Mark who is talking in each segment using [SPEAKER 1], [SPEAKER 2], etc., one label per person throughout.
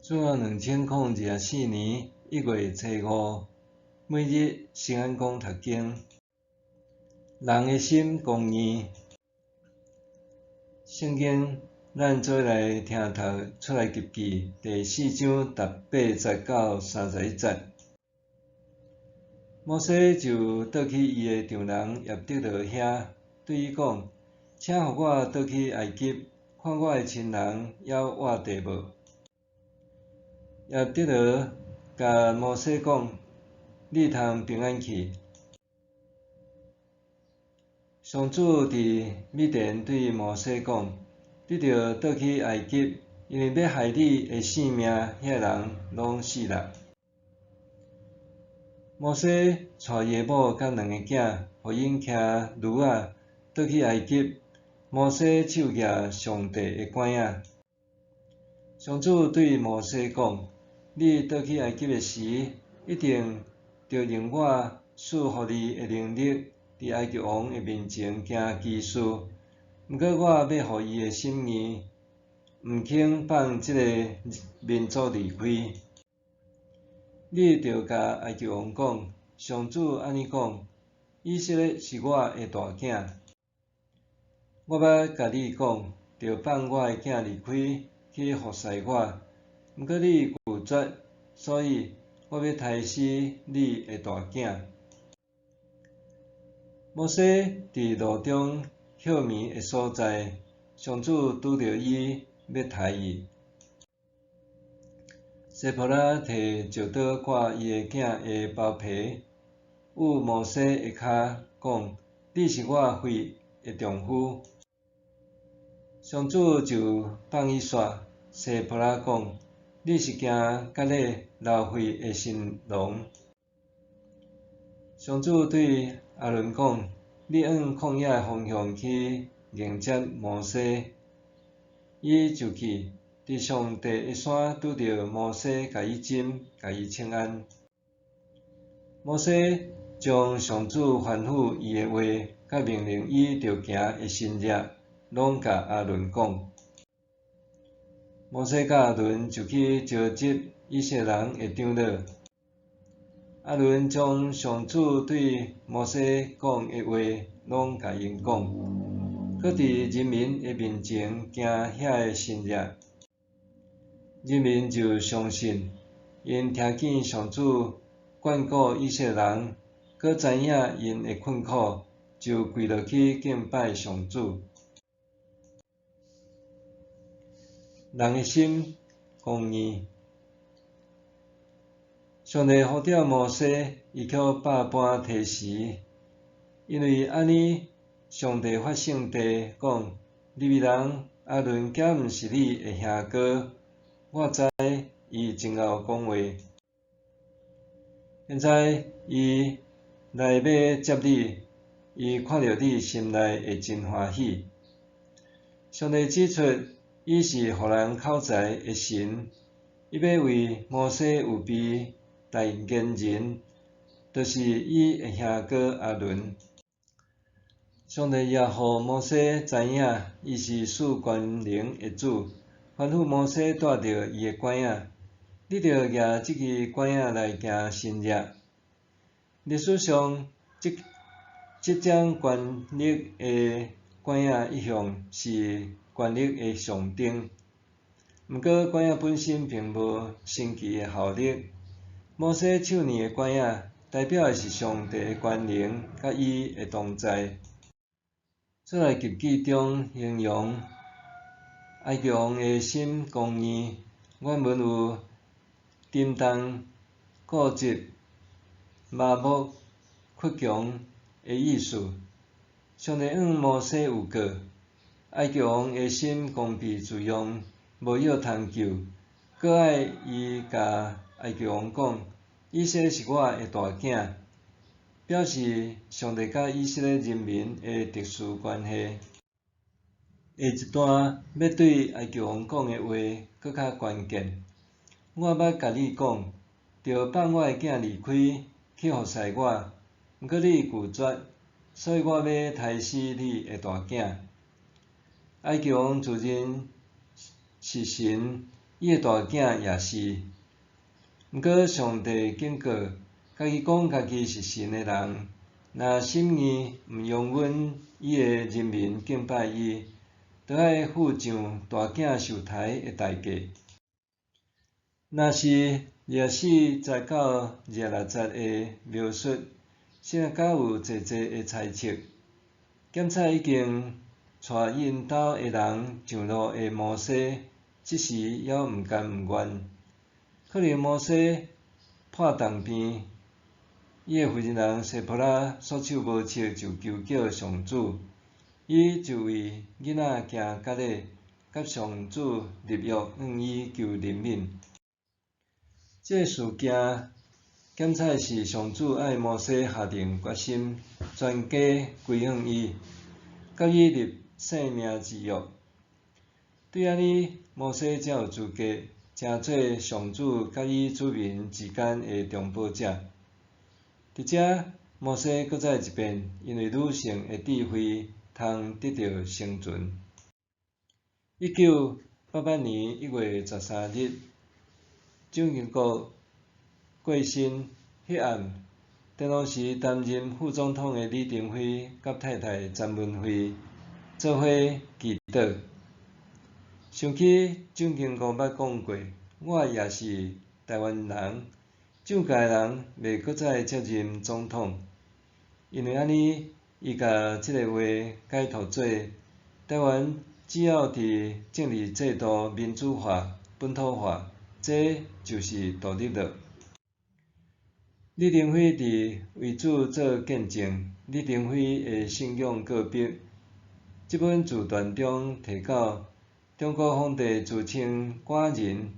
[SPEAKER 1] 主後2024年1月初五，每日聖安講讀經。人的心剛硬。聖經，咱做伙來聽讀出埃及記第四章18節到31節。摩西就倒去伊的丈人葉忒羅遐，對伊講：請予我倒去埃及，看我的親人猶活著無？葉忒羅共摩西講：你通平安去。上主佇米甸對摩西講：你著倒去埃及，因為欲害你的性命遐人攏死啦。摩西帶伊的某佮兩个囝，予𪜶騎驢仔倒去埃及。摩西手舉上帝的拐仔。上主對摩西講：你倒去埃及的時，一定著用我賜予你的能力，佇埃及王的面前行奇事。毋過我欲予伊的心硬，毋肯放這个民族離開。你著共埃及王講：上主按呢講，以色列是我的大囝。我捌共你講，著放我的囝離開，去服侍我。毋過你拒絕，所以我欲刣死你的大囝。摩西佇路中歇暝的所在，上主拄著伊，欲刣伊。西波拉提石刀割伊的囝的包皮，捂摩西的跤，講：你是我血的丈夫。上主就放伊煞。西波拉講：你是驚甲咧流血的新郎。上主對亞倫講：你往曠野的方向去迎接摩西。伊就去，佇上帝的山拄著摩西，共伊斟，共伊請安。摩西將上主吩咐伊的話，佮命令伊著行的神蹟，攏共亞倫講。摩西佮亞倫就去召集以色列人的長老。亞倫將上主對摩西講的話，攏共𪜶講，閣佇人民的面前行遐个神蹟。人民就相信，𪜶聽見上主眷顧以色列人，閣知影𪜶的困苦，就跪落去敬拜上主。人的心剛硬。上帝呼召摩西，伊卻百般推辭，因為按呢，上帝發聖誓講：利未人亞倫敢毋是你的兄哥？我知伊真𠢕講話。現在伊來欲接你，伊看著你心內會真歡喜。上帝指出，伊是予人口才的神，伊欲為摩西預備代言人，就是伊的兄哥亞倫。上帝也予摩西知影，伊是賜權能的主，吩咐摩西帶著伊的拐仔，你著舉這支拐仔來行神蹟。歷史上，這這種權力的拐仔一向是權力的象徵。毋過，拐仔本身並無神奇的效力。摩西手握的拐仔，代表的是上帝的權能佮伊的同在。出埃及記中形容埃及王的心剛硬，原文有沉重、固執、麻木、倔強的意思。上帝向摩西預告，埃及王的心剛愎自用，無藥通救，閣愛伊共埃及王講：以色列是我的大囝，表示上帝佮以色列人民的特殊關係。下一段欲對埃及王講的話，閣較關鍵。我捌共你講，著放我的囝離開，去服侍我，毋過你拒絕，所以我欲刣死你的大囝。埃及王自認是神，伊的大囝也是。毋過上帝警告，家己講家己是神的人，若心硬毋容允伊的人民敬拜伊，就愛付上大囝受刣的代價。若是24節到26節的描述，神學家有濟濟的猜測。檢採已經帶𪜶兜的人上路的摩西，這時猶毋甘毋願。可能摩西破重病，伊的負責人西波拉束手無策，就求叫上主，伊就為囡仔行割禮，佮上主立約，向伊求憐憫。這个事件檢採是上主愛摩西下定決心，全家歸向伊，佮伊立性命之約。對按呢，摩西才有資格成做上主佮伊子民之間的中保者。佇遮，摩西閣再一遍，因為女性的智慧，通得著生存。1988年1月13日，蔣經國過身，彼暗，當時擔任副總統的李登輝佮太太詹文慧做伙祈禱。想起蔣經國捌講過，我也是台灣人，蔣家人袂閣再接任總統，因為按呢，伊共這个話解讀做台灣只要佇政治制度民主化、本土化，這就是獨立了。李登輝佇為主做見證，李登輝的信仰告白，這本自傳中提到，中國皇帝自稱寡人，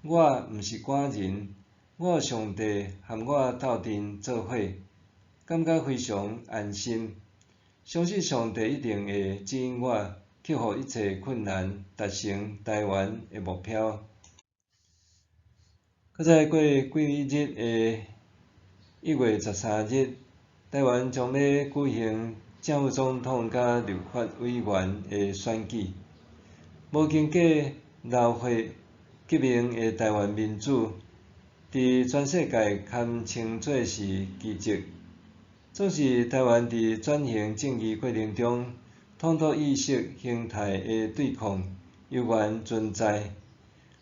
[SPEAKER 1] 我毋是寡人，我上帝和我鬥陣做伙，感覺非常安心，相信上帝一定會指引我克服一切困難，達成台灣的目標。閣再過幾日的1月13日，台灣將欲舉行正副總統佮立法委員的選舉。無經過流血革命的台灣民主，佇全世界堪稱做是奇蹟。總是台灣佇轉型正義過程中，統獨意識形態的對抗猶原存在，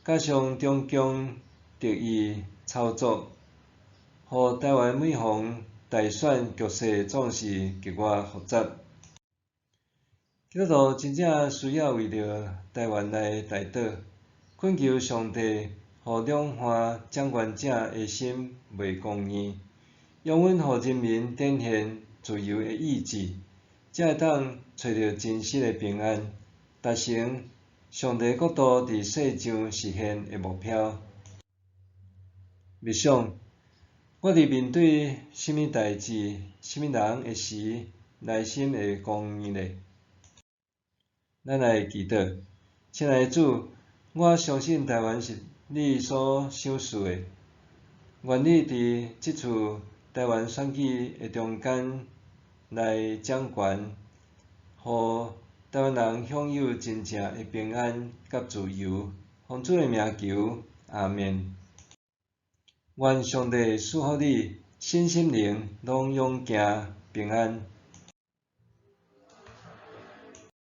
[SPEAKER 1] 加上中共特意操作，予台灣每逢大選局勢總是格外複雜。基督徒真正需要為著台灣來代禱，懇求上帝予兩岸掌權者的心袂剛硬，容允予人民展現自由的意志，才會當揣著真實的平安，達成上帝國度佇世上實現的目標。默想，我佇面對啥物代誌、啥物人的時，內心會剛硬咧？咱來祈禱，親愛的主，我相信台灣是你所賞賜的，願你佇這次台灣選舉的中間來掌權，予台灣人享有真正的平安佮自由。奉主的名求，阿們。願上帝賜福你，身心靈攏勇健平安。